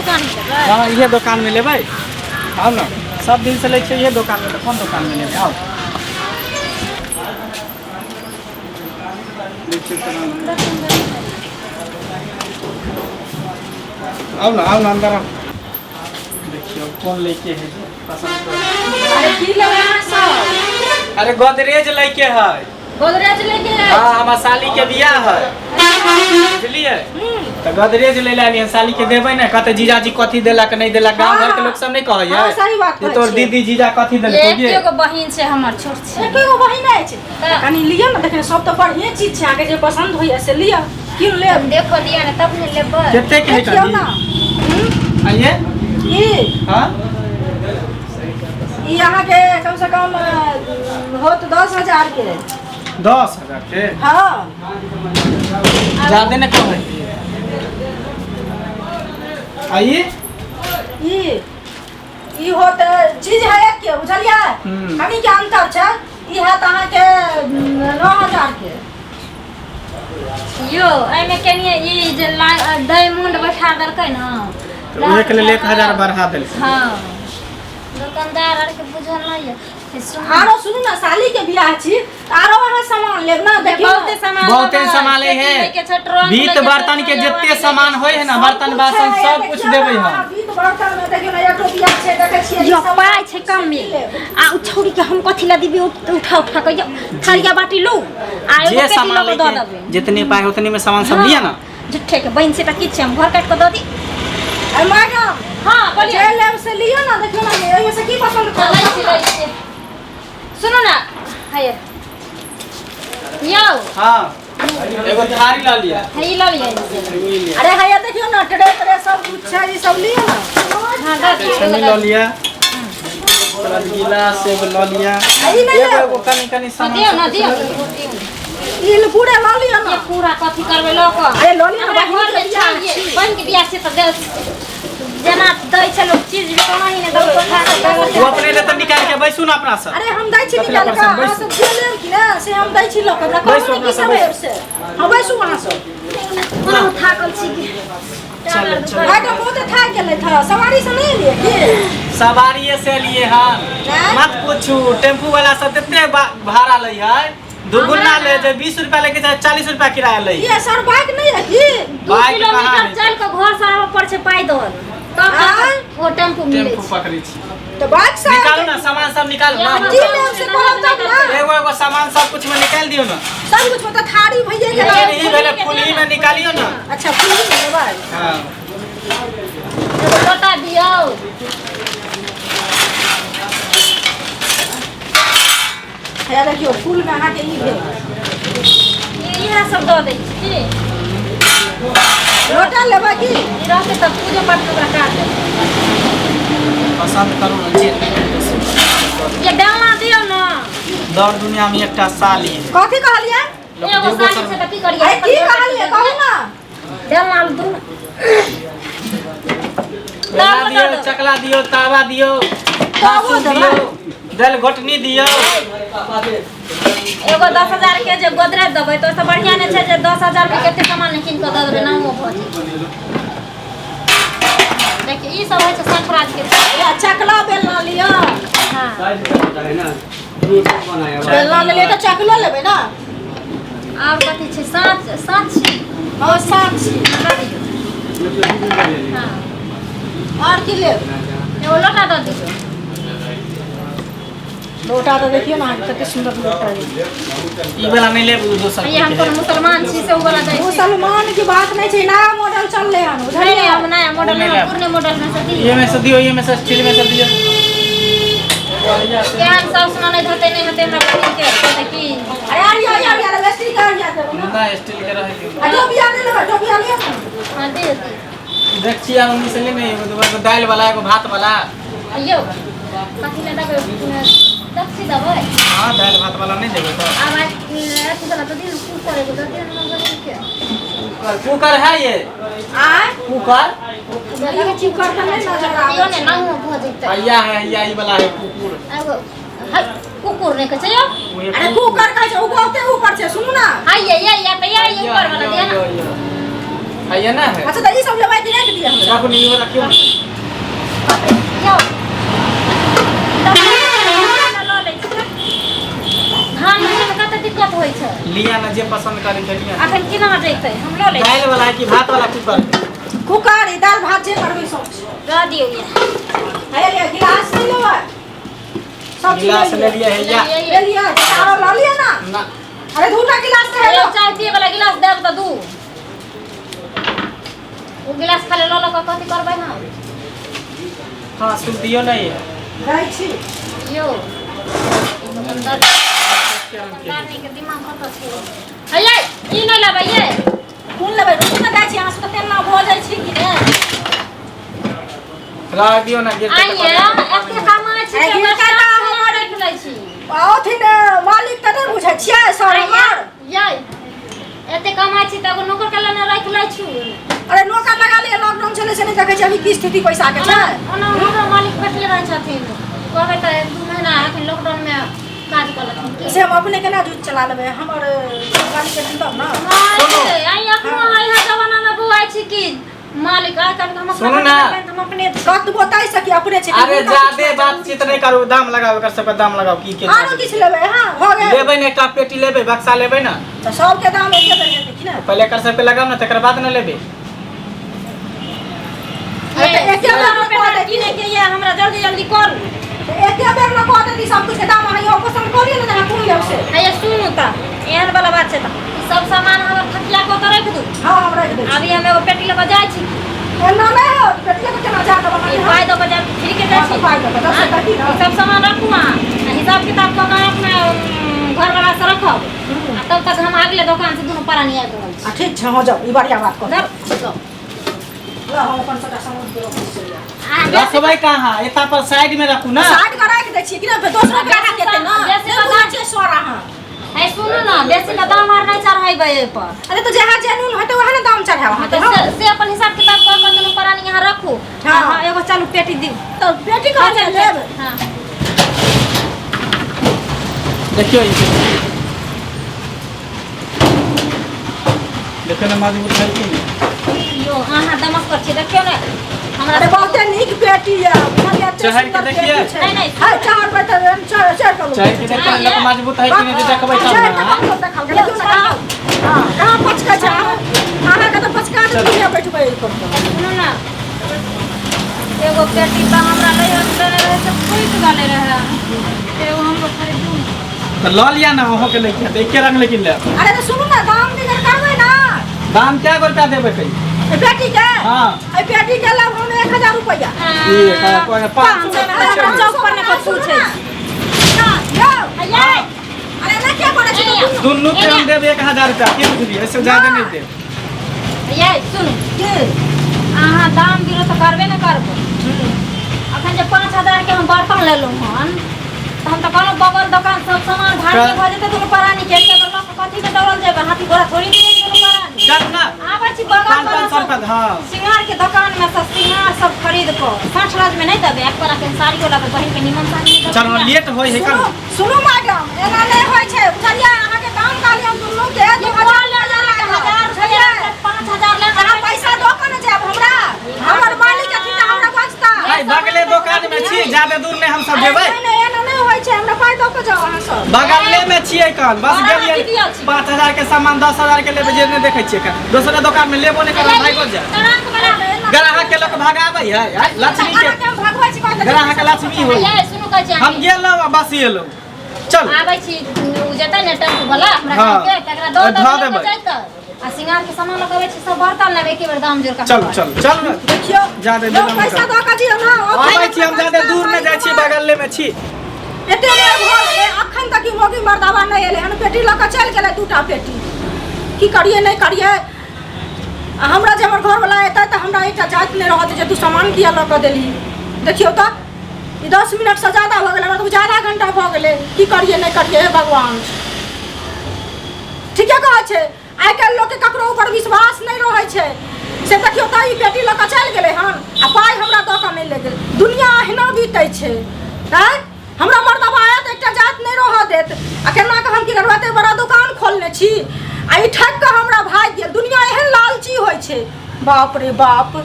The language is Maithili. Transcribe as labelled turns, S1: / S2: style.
S1: दोकान में लेबै?
S2: हँ, इहे दोकान में लेबै। आउ ने, सब दिन से लै छियै इहे दोकान में, तऽ कोन दोकान में लेबै? आउ। आउ ने, आउ ने, अंदर आउ। देखियौ कोन लैके है जे पसंद करू।
S3: अरे की लेबै अहाँ सब?
S2: अरे गोदरेज लैके है।
S3: गोदरेज लेके है?
S2: हाँ, हमर साली के बियाह है, बुझलियै? तऽ गोदरेज ले लालियै, साली के देबै ने। कहते जीजाजी कथी देलक नहि देलक, गाँव घर के लोक सब नहि कहैया
S3: हाँ, सही बात
S2: जे
S3: कहै
S2: तोर
S3: छियै।
S2: दीदी जीजा कथी देलक ये?
S1: एकेगो बहिन छै हमर, छोट छै।
S3: एकेगो बहिन अछि?
S1: तऽ
S3: कनि लिअ ने, देखियौ सब तऽ बढ़िए चीज छै, अहाँके जे पसन्द होइए से लिअ, कीन लेब।
S1: देखो लिअ ने तब ने लेबै।
S2: कते के है?
S3: देखियौ
S2: कनी
S3: ने।
S2: आइए।
S3: ई
S2: हाँ।
S3: ई अहाँके कम से कम होत 10,000 के।
S2: 10,000 के?
S3: हाँ।
S2: ज्यादे ने कहै आइए।
S3: ई ई होत चीज है एक के, बुझलियै? कनि के अंतर छै। ई हैत अहाँके 9,000 के।
S1: यौ, एहिमे कनिए ई जे डायमंड बैठा देलकै ने।
S2: तऽ उहे के लेल 1000 बढ़ा देलकै।
S1: हाँ, दुकानदार आरके बुझल नहि यऽ। से सुनू।
S3: आरो सुनू ने, साली के बियाह छी तऽ आरो अहाँ सामान लेब ने, देखियौ।
S1: बहुते सामान
S2: बहुते
S1: लेबै,
S2: सामान
S1: पेटी
S2: है।
S1: लैके छै, ट्रंक
S2: बीत
S1: लैके छै,
S2: बर्तन के
S1: थाली
S2: जते
S1: वाली
S2: सामान
S1: लैके
S2: होय है ने,
S3: सब
S2: बर्तन
S3: कुछ
S2: बासन
S3: है,
S2: सब कुछ
S3: देखियौ
S2: देबै
S3: ने,
S2: हम।
S3: बीत बर्तन में देखियौ ने, एक टोपिया छै, देखै छियै? ई
S1: यो
S3: सब
S1: पाइ छै कमे आ उ छौड़ी के हम कथी ला दिबी उठा उठा के? यो थारिया बाटी लू आ एगो
S2: जे
S1: पेटी
S2: सामान
S1: लऽ कऽ दऽ
S2: लेके
S1: देबै।
S2: जितने पाइ उतने में सामान सब लिया ना।
S1: झूठे के बहिन से तऽ किछु हम घर काटि कऽ दऽ दी।
S3: अरे मैडम।
S1: हाँ, बोलिए।
S3: जे लेब से लियौ ने, देखियौ ने, एहिमे से की पसंद
S1: हाँ, लै
S3: करब?
S1: छी, लै छी। सुनू ने, हे यौ।
S2: हाँ, एगो थारी ला लिया।
S1: हे, ई लऽ लिअ एहिमे से।
S3: अरे हैया देखियौ ने, ट्रे त्रे सब कुछ छै, ई सब लियौ ने।
S1: हाँ, दऽ दियौ।
S2: छन्नी लऽ लिया, ओकर बाद गिलास एगो लऽ लिया।
S3: आ ई नहि
S2: एगो
S3: लेब?
S2: एगो कनि कनि
S1: हाँ,
S2: सामान
S1: दियौ
S2: सब।
S1: ने, दियौ, दियौ।
S3: ई पूरे लऽ लियौ ने।
S1: ये पूरा कथी करबै लऽ कऽ?
S3: अरे लऽ लियौ ने,
S1: हमरा
S3: बहिन
S1: घरमे
S3: के बियाह
S1: छै,
S3: छी।
S1: बहिनके बियाह छै तऽ जेना दै छै लोक चीज भी तेना ही ने देबै, खा कऽ
S2: तू अपने ले तऽ निकाल के बैसू ने अपना सब।
S3: अरे हम दै छी
S2: कथी लए
S3: निकालि कऽ।
S2: परेशान?
S3: अहाँ
S2: बैसू।
S3: सब जे लेब कि ने से हम दै छी लऽ कऽ। हमरा
S2: बैसू
S3: कहू ने
S2: अपना
S3: की
S2: सब,
S3: सब
S2: बैसू।
S3: लेब से। हाँ, बैसू अहाँ सब।
S1: ओना थाकल छी कि
S2: चलो, चलो।
S3: मैडम बहुत थाकि गेलै था, सवारी से नहि एलियै की?
S2: सवारिये से लिए हन।
S3: नहि?
S2: मत पूछू, टेम्पू वाला सब तते भाड़ा लै है, दुगुना ले जे 20 रुपया लेके जाए, 40 रुपया किराया लै।
S3: ये सर बाइक नहीं है की?
S1: 2
S2: बाइक कहाँ
S1: किलोमीटर
S2: है?
S1: चल कऽ घर से आबऽ पड़ै छै पैदल, तब
S3: आँय?
S1: ओ टेम्पू मिलै
S2: टेम्पू
S1: छै।
S2: पकड़ै छी।
S3: तो बाइक से
S2: निकालू ना, सामान सब निकालू ना।
S3: की लेब से कहब तब ना।
S2: एगो एगो सामान सब कुछ में निकाल दियो ना।
S3: सब कुछ मतलब थारी भइए गेल।
S2: ई भेलै फुलही में निकालियो ना।
S3: अच्छा, फूल में लेबै?
S2: हाँ।
S1: एगो लोटा दियौ।
S3: हैया देखियौ, फूल में अहाँके ई भेल।
S1: इएह सब दऽ दै छी की?
S3: लोटा लेबै की?
S1: ई रहतै तऽ पूजो पाठमे ओकरा काज देबै।
S2: पसंद करू ना जे।
S1: ये डालना दियौ ने।
S2: दौड़ दुनिया में एकटा साली है।
S3: कथी कहलियै?
S2: लोक
S1: एगो
S2: देबो
S1: साली
S2: करबै।
S1: छै तऽ की करियै?
S3: अरे की कहलियै कहू ना।
S1: डालना दू।
S2: बेलना दियौ, चकला दियौ, तावा दियौ,
S3: तावो
S2: हाँसू
S3: देबै?
S2: दियौ, दालि घोटनी दियौ।
S1: एगो 10,000 के जे गोदरेज देबै तऽ ओहिसँ बढ़िआँ नहि छै जे 10,000 के कते सामान कीन कऽ दऽ देबै, नामो भऽ जेतै। देखियौ, ई सब होइ छै सफराज के।
S3: या चकला बेलना लिअ।
S1: हाँ।
S3: बेलना लेलियै तऽ चकलो लेबै ने।
S1: आर कथी छै? साँच, साँच छी।
S3: हँ, सात छी।
S1: दऽ दियौ। हाँ।
S3: आओर की लेब?
S1: एगो लोटा दऽ दियौ।
S3: लोटा तऽ देखियौ ने अहाँके कते सुन्दर लोटा है।
S2: ई वाला नहि लेब, दोसर
S1: ये हम कोनो मुसलमान छी से उ वाला दै छी?
S3: मुसलमान की बात नहीं छै, नया मॉडल चलले हन।
S1: नहीं,
S3: बुझलियै?
S1: नहीं, हम नया मॉडल
S2: नहीं
S1: नहीं,
S2: लेब।
S1: पुरने मॉडल में से
S2: ये
S1: दियौ।
S2: में से दियौ, ये में से स्टील में से दियौ।
S1: केहन सब सुना नहि हेतै, नहि हेतै हमरा बहिन के कहतै की।
S3: अरे यार यार यार यार वेस्टी कर या देबो ना।
S2: ना, स्टील के रहै दियौ।
S3: आ टोपिया नहि लेबै? टोपिया लिअ ने।
S1: हाँ, दियौ, दियौ।
S2: देख छी आर से लेने एगो दूगो, एगो दालि वाला, एगो भात वाला।
S1: यौ, कथी लए देबै? दक्षी देबै?
S2: हाँ, दालि भात वाला नहि देबै तऽ?
S1: आब अथी वाला तऽ दियौ, कूकर एगो दऽ दियौ हमरा बहिन के।
S2: कुकर है ये?
S3: आय?
S2: कुकर।
S3: ई कुकर तऽ नहि नजर आबै।
S1: दियौ ने, नामो भऽ जेतै।
S2: हैया है, हैया ई वाला है कुकुर।
S1: एगो है कुकुर नहि कहै छै यौ।
S2: उहे।
S3: अरे कुकर कहै छै, ओ बहुते ऊपर छै, सुनू ना।
S1: हाय, ये ये ये तऽ ये ऊपर वाला दियौ ने।
S2: यो, यो। है ना है।
S3: अच्छा, तऽ ई सब लेबै कि राखि दिअ हमरा?
S2: राखू, नहीं रखियो।
S1: यौ, लऽ लै छी। धान मे कते दिक्कत होइ छै।
S2: लिया ना, जे पसंद करे के लिया।
S1: अखन केना जैतै? हम लऽ लै छी।
S2: दाल वाला कि भात वाला कुकर?
S3: कुकर, ई दालि भात जे करबै सब छै।
S1: दऽ दियौ ये।
S3: हे लिअ, गिलास नहि लेबै? सब चीज
S2: गिलास ले लिया है या।
S3: ले लिअ, आरो लऽ लिअ ना।
S2: ना।
S3: अरे, दूटा गिलास तऽ
S1: अरे,
S3: हेलो।
S1: चाय पिए वाला गिलास देब तऽ दू। ओ गिलास खाली लऽ लऽ कऽ कथी करबै हम?
S2: हाँ, सुन दियो नहीं है।
S3: जाइ छी।
S1: यौ, ई दुकानदार दुकानदारनी के दिमाग कतऽ छै? हे यै, ई नहि लेबै यै?
S3: कोन लेबै? रुकू ने, जाइ छी। अहाँ सब तऽ तेना भऽ जाइ छी कि ने।
S2: रह दियो ना, गिरते।
S1: आइये एते कमाइ छी।
S3: अरे,
S1: तऽ
S3: गिरतै तऽ हमर
S1: राखि लै छी।
S3: अथिन मालिक तऽ नहि बुझै छियै सर हमर।
S1: यै, एते कमाइ छी तऽ एगो नौकर के लेने राखि लै छी।
S3: अरे, नौकर लगा लिअ, लॉकडाउन चलै छै, नहि देखै छी अभी की स्थिति पैसा के छै?
S1: ओना हमरो मालिक बैठले रहै छथिन, कहबै तऽ 1-2 महीना एखन लॉकडाउन मे काज कऽ लेथिन की?
S3: से हम अपने केना जूझ चला लेबै? हमर मालिक के तब ने।
S1: नहि, आइ एखनो आइ जमाना मे बौआइ छी कि मालिक आइ काल्हि हम अपना
S2: सुनू ना।
S1: हम अपने
S3: कतबो ताहि सकी अपने छै।
S2: अरे, ज्यादे बातचीत नहीं करू, दाम लगाओ, एकर सबके दाम लगाओ की के।
S3: आरो किछु लेबै? हाँ, भऽ गेल।
S2: लेबै ने, एकटा पेटी लेबै, बक्सा लेबै ना।
S3: तऽ सबके दाम एके बेर हेतै कि ने?
S2: पहले एकर सबके लगाओ ना, तकर बाद ने लेबै।
S3: अरे, तऽ एके बेर मे कऽ देती।
S1: किने के ये हमरा, जल्दी जल्दी करू।
S3: तऽ एके बेर मे कऽ देती सब किछु के दाम। अहाँ इहो पसन्द कऽ लिअ ने, जे अहाँ कोन लेब से।
S1: हैया, सुनू तऽ, एहन वाला बात छै तऽ ई सब सामान हमर थकिया कऽ के राखि दू।
S3: हाँ, हम राखि दै छी।
S1: अभी हम एगो पेटी लऽ कऽ जाइ छी।
S3: एना नहि होत, पेटिए के केना जा देब
S1: ई
S3: अहाँ?
S1: पाइ दऽ कऽ जायब, फ्री के जाइ
S3: हाँ,
S1: छी।
S3: तऽ पाइ दऽ कऽ, दस टका की ने?
S1: ई सब सामान राखू अहाँ आ हिसाब किताब कऽ कऽ अपना घरवला से रखब आ तब तक हम अगले दोकान से दुनू प्राणी आबि रहल छी।
S3: आ, ठीक छै, हाँ, जाउ, ई बढ़िआँ बात कहू।
S1: धर, जाउ।
S3: लऽ, हम अपन सबटा सामान के रखै छी।
S1: अहाँ बेसी
S2: रखबै कहाँ? एता पर साइड में रखू ना।
S3: साइड के राखि दै छियै कि ने, फेर दोसरो ग्राहक एतै ने।
S1: बेसी
S3: नहि बुझै छियै सर अहाँ।
S1: है, सुनू ने, बेसी के दाम आर नहि चढ़ेबै एहि पर।
S3: अरे, तऽ जहाँ जेनून हेतै वएह ने दाम चढ़ायब अहाँ।
S1: तऽ से अपन हिसाब किताब कऽ कऽ दुनू प्राणी यहाँ रखू।
S3: हाँ।
S1: हाँ, एगो चलू पेटी दिउ।
S3: तऽ बेटी कहै लेब।
S1: हाँ।
S2: देखियो, ई देखियो ने, मजबूत है कि नहीं?
S1: यो, अहाँ दमक पर छी, देखियौ ने हमरा।
S3: अरे, बहुते नीक पेटी यऽ, बुझलियै? एते
S2: चढ़ि के
S3: सुन्दर
S2: देखियै।
S3: पेटी छै।
S1: नहि, नहि।
S3: है, चढ़ पर तऽ चढ़ चढ़ कऽ
S2: चाहे कि देखियो ने, लोक मजबूत है कि नहीं, देखबै तब
S3: चढ़
S2: ना।
S3: कऽ कखनो देखल गेलै, देखियौ ने कहाँ, हाँ, कहाँ पचकै छै। अहाँके तऽ पचका देत, दुनिया बैठबै एहि पर तऽ।
S1: सुनू ने, एगो पेटी तऽ हमरा लै देने रहै से फुटि गेलै रहै, एगो हमरो खरीदू।
S2: तऽ लऽ लिया ना, अहों के लैके तऽ एके रंग लेकिन लेब।
S3: अरे, तऽ सुनू ने, दाम बिगर करबै ना।
S2: दाम क्या गो रुपया देबै कही?
S3: एहि पेटी के?
S2: हाँ।
S3: एहि पेटी के लेब हम 1000 रुपैआ।
S2: एक हजार, 500।
S1: हमरा चौक पर ने कऽ पूछै छी।
S3: ना, यौ।
S1: अये।
S3: अरे, ना क्या करै छी तऽ दुनू?
S2: दुनू के हम देब 1000 रुपया, की बुझलियै? ऐसे ज्यादा नहीं देब।
S1: ये सुनू।
S3: के?
S1: अहाँ दाम बिरो तऽ करबे ने करबै। अखन जे 5000 के हम बर्तन लेलहुँ हन, तऽ हम तऽ कहलहुँ बगल दोकान सब सामान भारी भऽ जेतै दुनू प्राणी के। एके बेर लऽ कऽ कथी में दौड़ल जेबै? हाथी घोड़ा थोड़ी मिलै दुनू प्राणी।
S2: चल ना।
S1: आबै छी बगल
S2: पाँच
S1: वाला
S2: 500
S1: सब
S2: रुपया, हाँ।
S1: सिंगार के दुकान में सब सिंगार सब खरीद कऽ 60 राज में नहीं देबै? एक पर के साड़ियो लेबै, बहिन के निमन साड़ी नहि देबै?
S2: चलो, लेट होय है।
S3: सुनू।
S2: कल।
S3: सुनू मैडम, एना नहि होइ छै, बुझलियै? अहाँके दाम कहलियै हम दुनू के 2000
S1: हजार
S3: बुझलियै?
S1: 5000 ले।
S3: अहाँ पैसा दऽ कऽ ने जायब हमरा। हमर मालिक अथिन तऽ हमरा बजता।
S2: भाई, बगले दुकान में छी, ज्यादा दूर नहीं हम सब जेबै।
S3: नहि, नहि, एना नहि होइ छै, हमरा पाइ दऽ कऽ जाउ अहाँ सब।
S2: बगले में छियै कन, बस।
S1: बड़ा
S2: गेलियै।
S1: दीदी अछि।
S2: 5000 के सामान 10,000 के लेबै, जे नहि देखै छियै कन दोसरा दुकान में लेबो नहि करब, भागो जाय।
S1: ट्रंक वाला।
S2: ग्राहक के लोक भगाबै है आय, लक्ष्मी के।
S3: अहाँके हम भगबै छी कहै?
S2: ग्राहक लक्ष्मी होइ।
S1: ये सुनू, कहै छी
S2: हम
S1: अहाँके।
S2: गेलहुँ आ बस एलहुँ, चल।
S1: आबै छी, उ जेतै ने टेम्पू वाला हमरा
S2: हाँ।
S1: गाँव के, तकरा दऽ
S2: धऽ
S1: दऽ
S2: देबै।
S1: जैतै आ सिंगार के सामान लऽ के अबै छी, सब बर्तन लेबै, एके बेर दाम जोड़ कऽ।
S2: चल चल चल ने।
S3: देखियौ।
S2: ज्यादा
S3: यौ,
S2: विलम्ब
S3: पैसा
S2: करू।
S3: दऽ कऽ दियौ ने।
S2: आबै छी हम, ज्यादा दूर नहि जाइ छी, बगले में छी।
S3: एते बेर भऽ गेलै, अखन तक ई मौगी मर्दाबा नहि एलै हन। पेटी लऽ कऽ चलि गेलै दूटा पेटी। की करियै, नहि करियै? आ हमरा जे हमर घरवला एतै तऽ हमरा एकटा जाति नहि रहत जे तू सामान किया लऽ कऽ देलही। देखियौ तऽ, ई 10 मिनटसँ ज्यादा भऽ गेलै, हमरा तऽ बुझाय आधा घंटा भऽ गेलै। की करियै, नहि करियै? हे भगवान! ठीके कहै छै, आइ काल्हि लोकके ककरो ऊपर विश्वास नहि रहै छै। से देखियौ तऽ, ई पेटी लऽ कऽ चलि गेलै हन आ पाइ हमरा दऽ कऽ नहि लऽ गेल। दुनिया अहिना बीतै छै। आँय, हमरा मर्दबा आयत, एकटा जात नहि रहऽ देत। आ केना कऽ हम की करबै? एते बड़ा दोकान खोलने छी आ ई ठकि कऽ हमरा भागि गेल। दुनिया एहन लालची होइ छै। बाप रे बाप।